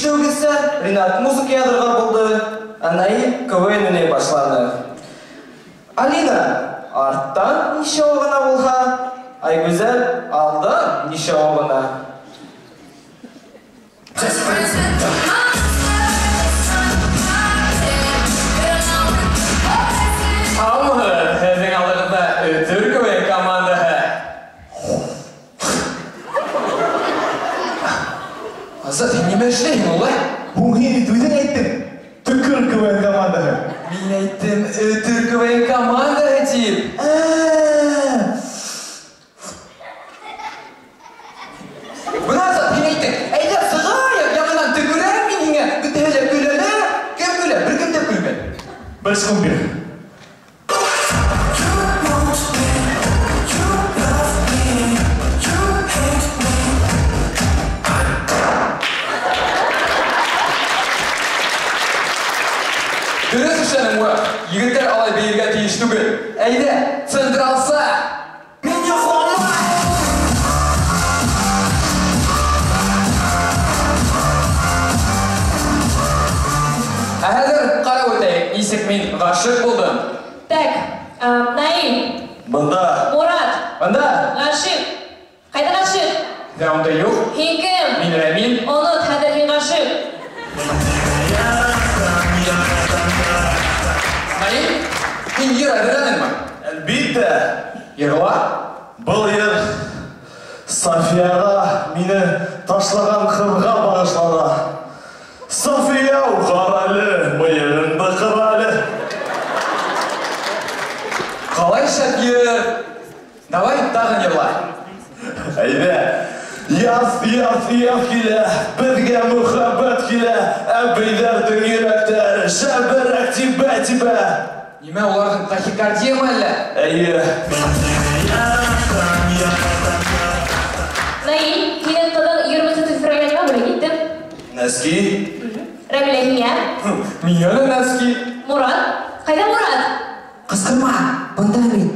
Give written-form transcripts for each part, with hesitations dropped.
Ишетеүегеҙсә, Ринат музыка яҙырға булды, ә Наил КВН уйнай башланы. Алина арттан ничего ғына булһа, Айгүзәл алдан ничего ғына. Һаумыһығыҙ, һеҙҙең алдығыҙҙа Өтөр КВН командаһы. Азат, һин нимә эшләйһең улай? Һуң һин бит үҙең әйттең, Төкөр КВН командаһы. Мин әйттем, Өтөр КВН командаһы тип. Бына, Азат, һин әйттең, әйҙә сығайыҡ, яңынан төкөрәм мин һиңә, бөтәһе лә көләләр. Кем көлә? Бер кем дә көлмәй. Бер секунд бир. Дөрөҫ эшләнең, Мурат. Егеттәр алай бейергә тейеш түгел. Әйҙә, центр алса. Мин йоҡламайым. Ә хәҙер ҡарап үтәйек, нисек мин ғашиҡ булдым. Так, Наил. Бында. Мурат. Бында. Ғашиҡ. Ҡайҙа ғашиҡ? Һеҙ унда юҡ. Һин кем? Мин Рәмил. Онот, хәҙер һин ғашиҡ. Наил, һин йыр әҙерләнеңме? Әлбиттә. Йырла. Был йыр Софияға мине ташлаған ҡыҙға бағышлана. София, ҡара әле, мыйығыңды ҡыр әле. Ҡалай шәп йыр. Давай тағын йырла. Әйҙә. Яҙ, яҙ, яҙ килә, беҙгә мөхәббәт килә, әбейҙәрҙең йөрәктәре шәберәк тибә-тибә. Нимә, уларҙың тахикардиямы әллә? Эйе. Наил, һинең ҡыҙың 23 февралгә нимә бүләк итте? Нәски. Рәмилә, һиңә? Миңә лә нәски. Мурат, ҡайҙа Мурат? Ҡысҡырма, бында мин.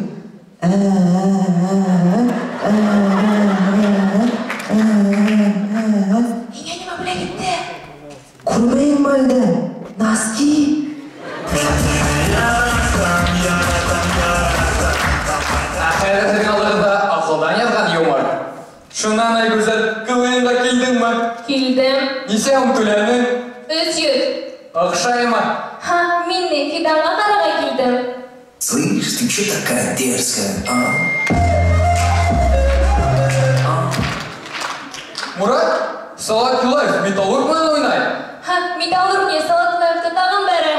Һиңә нимә бүләк итте? Күрмәйеңме әлдә? Носки. Ә хәҙер һеҙҙең алдығыҙҙа аҡылдан яҙған юмор. Шунан, Айгүзәл, КВН-ға килдеңме? Килдем. Нисә һум түләнең? 300. Оҡшаймы? Ха, мин ни, Фиданға ҡарарға килдем. Слышь, ты чё такая дерзкая, а? Мурат, Салават Юлаев металлург менән уйнай. Ха, металлург не, Салават Юлаевты тағын бәрә.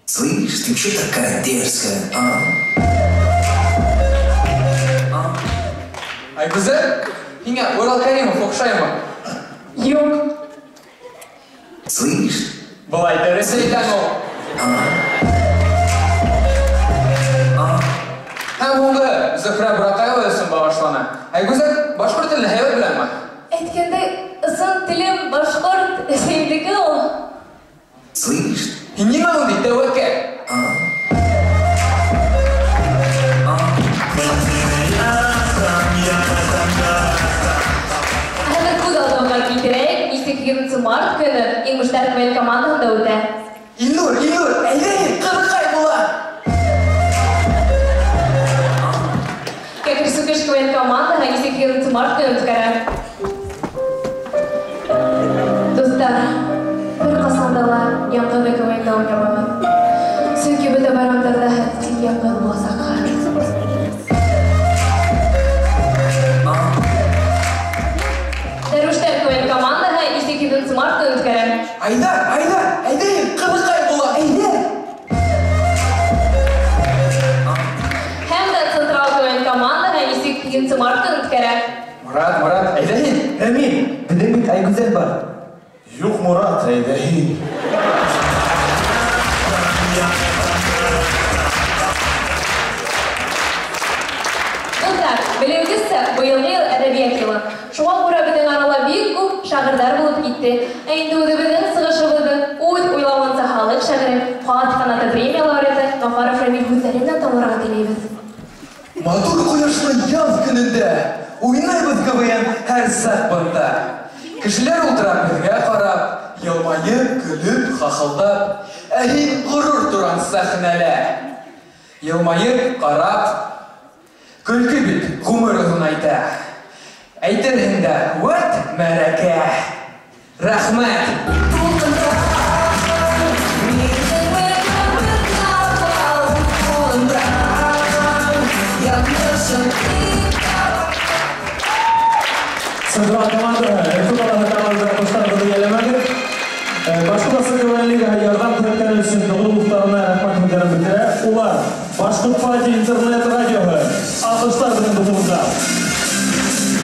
Слышь, ты чё такая дерзкая, а? Айгүзәл, һиңә Урал Кәримов оҡшаймы? Юҡ. Слышь? Былай дөрөҫ әйтәм ул. Һәм һуңғы Зөһрә Бураҡаева өсөн бағышлана. Айгүзәл, башҡорт телен һәйбәт беләңме? Әйткәндәй, ысын телем башҡорт, әсәйемдеке ул. Слышь? Һин нимә ундай тәүәккәл? Хәҙер күҙ алдыбыҙға килтерәйек, нисек егерменсе март көнө Иңгуштар КВН командаһында үтә. Илнур, Илнур, әйҙә һин, ҡыҙыҡай була. Кәкре Сүкеш КВН командаһы нисек егерменсе март көнө үткәрә. Дуҫтар, бер ҡасан да ла яңғыҙ КВН-да уйнамағыҙ. Сөнки бөтә байрамдарҙа һеҙ тик яңғыҙ буласаҡһығыҙ. Дәрүштәр КВН командаһы нисек егерменсе март көнө үткәрә. Айҙар, Айҙар, әйҙә һин, ҡыҙыҡай була, әйҙә. Һәм дә Централ КВН командаһы нисек егерменсе март көнө үткәрә. Мурат, Мурат, әйҙә һин. Рәмил, беҙҙең бит Айгүзәл бар. Юҡ, Мурат, әйҙә һин. Дуҫтар, белеүегеҙсә, быйылғы йыл әҙәбиәт йылы. Шуға күрә беҙҙең арала бик күп шағирҙар булып китте. Ә инде үҙебеҙҙең сығышыбыҙҙы үҙ уйлауынса халыҡ шағиры, Ҡанат ҡанаты премия лауреаты Ғафаров Рәмил һүҙҙәре менән тыңларға теләйбеҙ. Матур ҡояшлы яҙ көнөндә уйнайбыҙ КВН һәр саҡ бында. Кешеләр ултыра беҙгә ҡарап, Елмайып, көлөп, хахылдап, ә һин ғорур торан сәхнәлә. Йылмайып, ҡарап, көлкө бит ғүмер оҙонайта. Әйтерһең дә, вәт мәрәкә. Рәхмәт! Централ командаһы, Өфө ҡалаһы командаһы ҡоштарыбыҙҙы йәлләмәгеҙ. Башҡорт КВН лигаһы ярҙам күрһәткәне өсөн тоғро дуҫтарына рәхмәт һүҙҙәрен белдерә. Улар Башҡорт Пати интернет радиоһы. Алҡыштар беҙҙең дуҫыбыҙға.